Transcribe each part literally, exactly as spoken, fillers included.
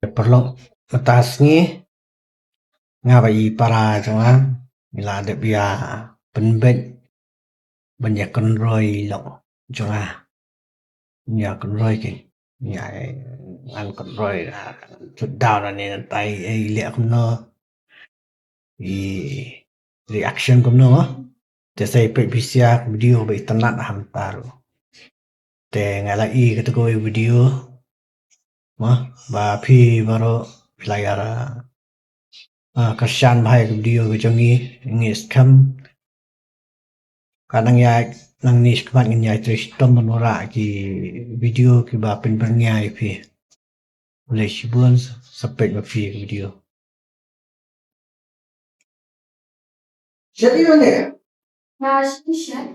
Paralok, mynta sngi nga bad i para jong nga ngi la dep ïa pynbeit ban ïa kynroi lok jong nga. Ïa kynroi ki, ïa ngan kynroi, ah, shutdown ani, ngan tai ei leh kumno, i reaction kumno. Te sa ïa peit phi sha ka video ba itynnad ha mynta ruh. Te nga la i kategori video ma ba phi baroh phi la ïa, ah, kyrshan bha ïa ka video ka jong ngi, ngi skhem ka nang ïa, nangne shakhmat ngin ïa trei shitom ban wanrah ki video kiba pynbyrngia ïa phi. Khublei shibun, sa peit ma phi ka video. Shet ïa ne? Nga shet.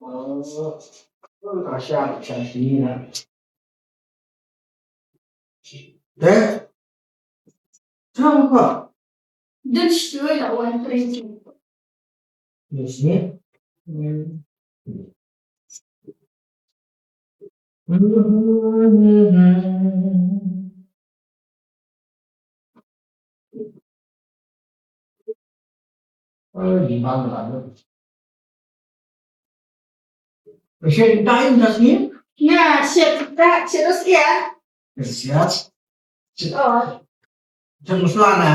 Oh. Nga shet, shet sini na. Te? Shet apa? Dun shtoi la wan printing. Yes, ni. Hmm. Shet dai das ni? Na, shet da, shet das ya. Yes, yes. Oh. Shet masala na?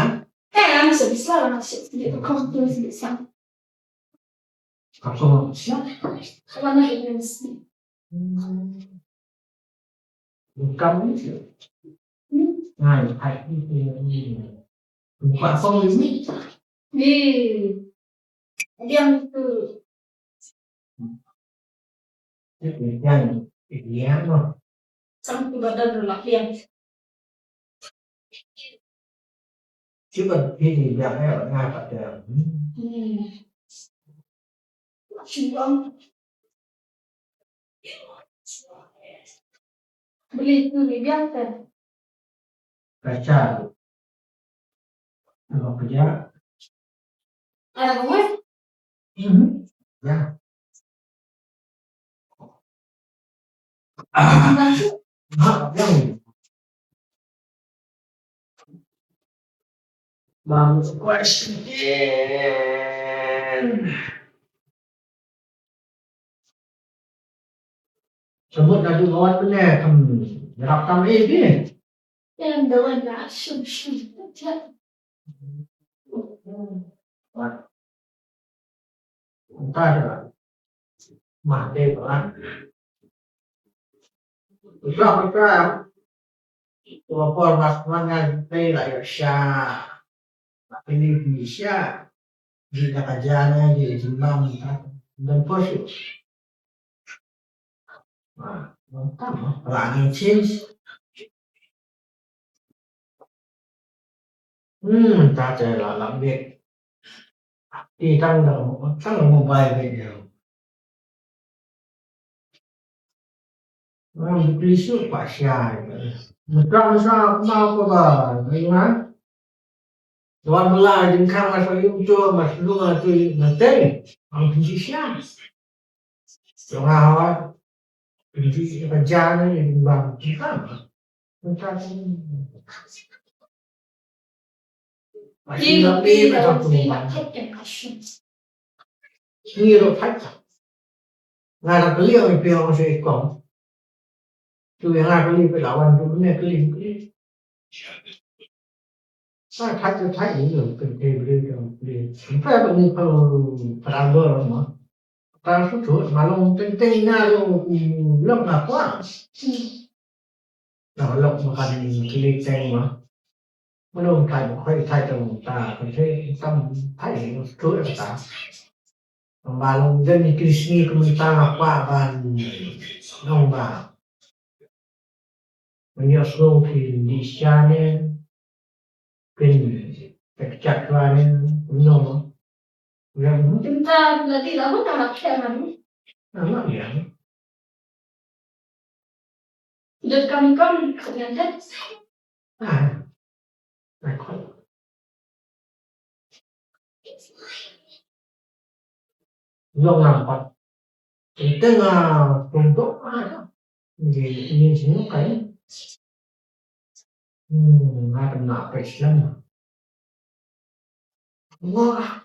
Eh, ang shet masala na, shet. Dia kau tu shet sa. Kau tu shet? Kau na ini mesti. Hmm. Bukan itu. Hmm? Nah, hai itu. Bukan apa ini? Ni. Yang itu. Yang, yang. Sang tu badan dah lah yang. Cuba pilih biar ya, ngapa dia? Hmm. Cuba. Beli tu ni biar kan? Kaca. Apa kerja? Ada kawan? Mhm. Ya. Ah. Masuk. Ah, yang. Bang question. Semut dah dua kawan tu ni, kam, gerap kam eh, ni. Yang dah wan dah, shum, shum. Entah dah. Mah, dia, kan. Susah, susah. Tua por mas mana tei la ya sha. Tapi ni bisa. Di ka jana di jimam dan posu. Ah, mantap, ah. Running change. Hmm, ta te la la bit. Ti tang da, tang da mobile bit ya. Ngam bukli suk pa shai. Mutang sa mau ko ba, ngai ma. Wan bela jingkang mas yu tu mas lunga tu ngateng. Ang bukli sya. Lunga hawa. Bukli kerja ni bang jingkang. Mutang. Masih lebih macam tu. Ni ro thait. Nga ra kali ong pi ong se kong. Tu yang nga kali pe lawan tu ne kali kali. Sa thait tu thait ni lo ken te beli tu beli. Sampai apa ni kalau perang dor ma. Perang tu tu malong teng teng na lo lo apa. Na lok ma kan klik teng ma. Mano thait ma khoi thait tang ta kan thait tam thait ni tu ta. Ba long den ni kris ni kum ta ma kwa ban long ba. Mano slo ki ni sha ne. Kin pek chat wa ne no. Yang mungkin ta la di la ma ta la kya ma. Ama yang. Dot com com ngan dot. Ah. Record. Long lam pat. Ite nga tuntuk ah. Ni ni sini kai. Hmm, nga kena peit slem. Wah.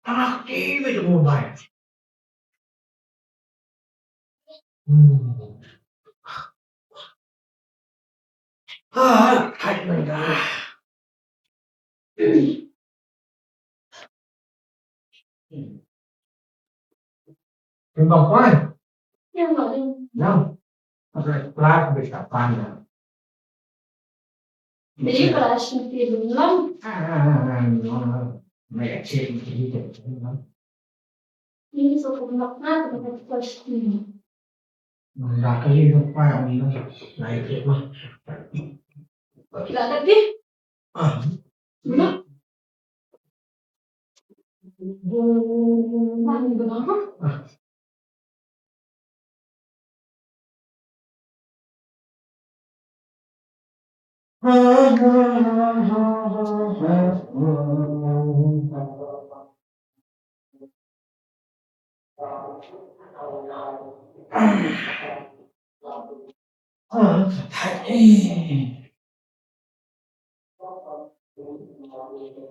Aktif ïa ka mobile. Hmm. Ah, tight mynta. Pynbang kwan. Yang. Ada kelas besar pan. Jadi kelas mesti belum. Ah, no. Mai cek mesti belum. Ini sokong nak nak tempat kelas ini. Nda kali nang pai ong nang nai ke ma. Nda kali. Ah. Mana? Mana benar? Ah.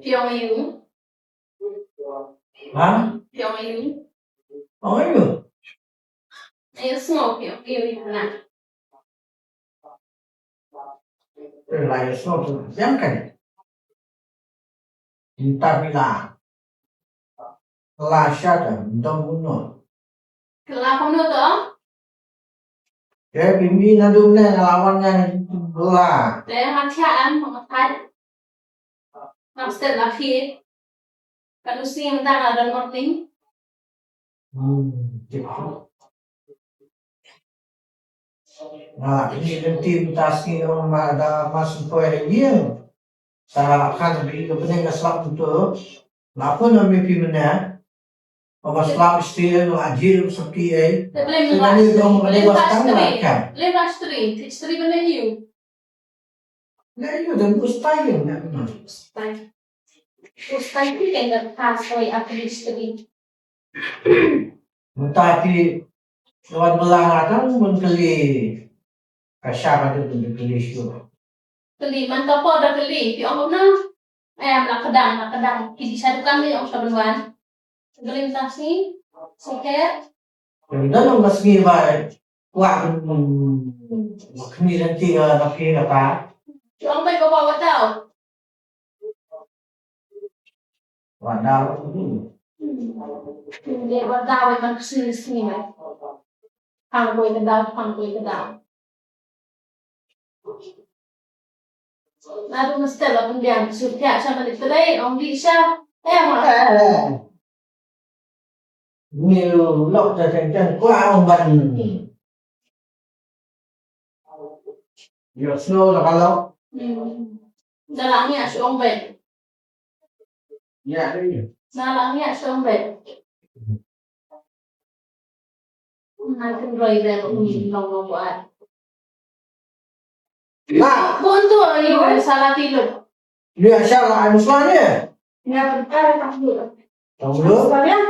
Phi ong aïu? Ha? Phi ong aïu? Ong aïu? Aïu sngew phi ong aïu ïa kane? Te la ïa sngewthuh biang kane. Mynta phi la, la sha ta, dang kumno? Ka la kumno to? Te phi mih naduh ne, nga la wan nga ne la. Te nga thiah em, nga thiah. Nga step la phi. Ka nu sngi mynta nga don morning. Hmm, tip. Nga la kynmaw lynti mynta sngi ong ma da ma sngewthuh ïa ïing. Sa la khan bri ka bneng ka slap tu. La pun ong me phi mynne. Ong ma slap stil ong ajir ong sati ei. Te blame Te la ni dong shtri. Blame la shtri. Blame la shtri. Shtri mynne ïu. Nga ïoh da u stai ïa nga. U stai. U stai ki kan da pass away after history. Mynta ki wan bela nga tang ban kylli. Ka sha ka dei ban kylli shuh. Kylli man ka por da kylli ki ong kumno. Em la kdang la kdang ki ji sha dukan ki ong sha ban wan. Glim taxi, siket. Ynda long ka sngi ba kwah, mm, khmih lynti ka, ka phi ka ta. Ki ong bai ka ba watau. Watau. Hmm. Ynda watau bai man ka sngi sngi bai. Pang koi ka dau, pang koi ka dau. Naduh mynstep la pynbiang shu thiah sha malik trei ong dih sha. Eh ma. Eh. Ni lok da teng teng kwah ong ban. Ïoh snow la ka lok. Hmm. Da la ngiah shu ong bad. Ngiah dei. Da la ngiah shu ong bad. Ngan kynroi bad ong nong nong buat. Nah. Bun tu, ïa, salah tidur. Dia salah, anu, salah dia. Ïa, bentar, tak dulu. Tak dulu? Salah dia.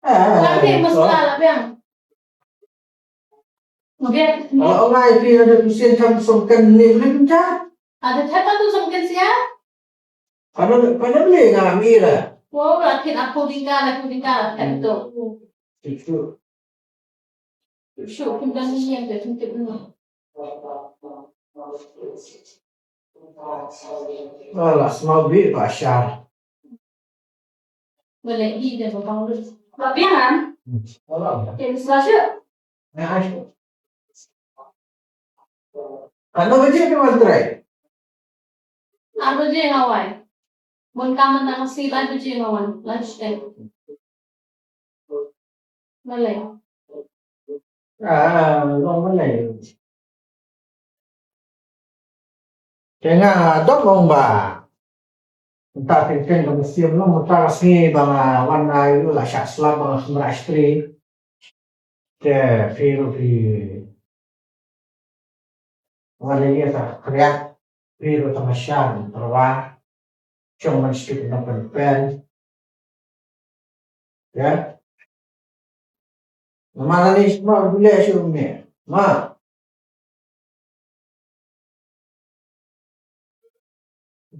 Ah, tak dia, salah. Salah dia. Okey. Kalau orang itu ada mesin kan songkan ni, ni bentar. Ada siapa tu songkan siap? Kada, kada boleh ngambil lah. Oh, lakin aku tinggal, aku tinggal, kan tu. Itu. Shu, pynban ïa ka pynban. Alah, sngewbha ba shah. Boleh di dia ba bang lu. Ba biang kan? Alah. Okey, slasher. Katno baje phi wan trai? Ar baje nga wan. Bun kam mynta nga sngi lai baje nga wan lunch time. Malai. Ah, long malai. Te nga dok long ba. Mynta phi kren ka mynsiem long mynta ka sngi ba nga wan, nga ïoh la shah slap ba nga kynrah shtri. Te phi ruh phi wan ïa ta kriat, phi ruh ta mashar tyrwa. Shong man shu na pen pen. Ya. Namar ani sma bule shu me. Ma.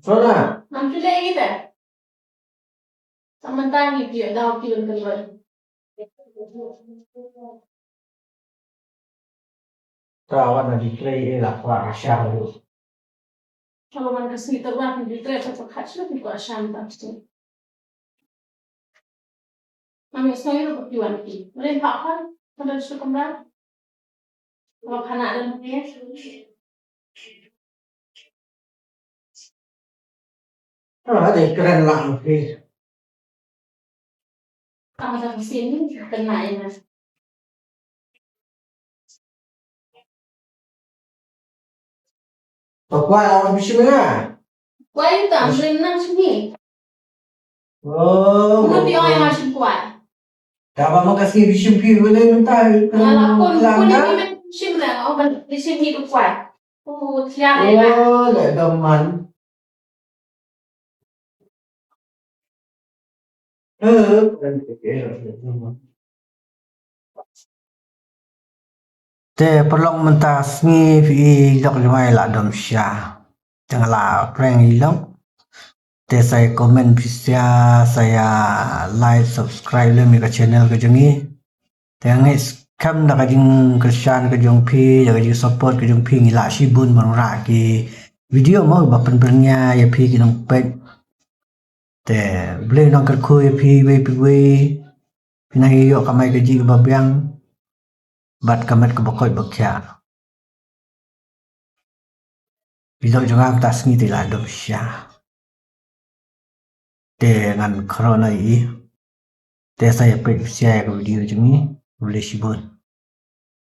Sona. Ngam ju leh ïa ita. Sa mynta ngi phi ïoh daw phi ban kynroi. Ta wan na declare ïa la kwah sha ruh. Ka la wan ka sngi ta wan declare ta kwah sha ruh kwah sha mynta. Mami, snow ïa ruh phi wan phi. Mren pha pha. Ka don shu kamra. Ka la phana don phi. Ah, dei kren lang phi. Ka la ka sin ni kena ina. Ba kwai ong bishim nga. Kwai ta mren nang sini. Oh, Uno pi ong nga shim kwai. Ta ba ma ka sngi bishim pi wele mynta. Nga la kun kun ni men shim na ong ban bishim ni tu kwai. Oh, tiar ina. Oh, le daman. Te paralok mynta sngi phi i lok jong nga i la dom sha. Te nga la prank i lok. Te sa ïa comment phi sha, sa ïa like, subscribe lem ïa ka channel ka jong i. Te nga ngeit skhem da ka jingkyrshan ka jong phi, da ka jingsupport ka jong phi ngi lah shibun ban wanrah ki video mo ba pynbyrngia ïa phi ki nongpeit. Te Blei un nang kyrkhu ïa phi iwei pa iwei. Phi nang ïoh kamai kajih kaba biang bad ka met kaba koit ba khiah. Video jong nga mynta sngi te la dom sha. Te ngan khrona ïa i. Te sa ïa peit phi sha ïa ka video jong i. Khublei shibun.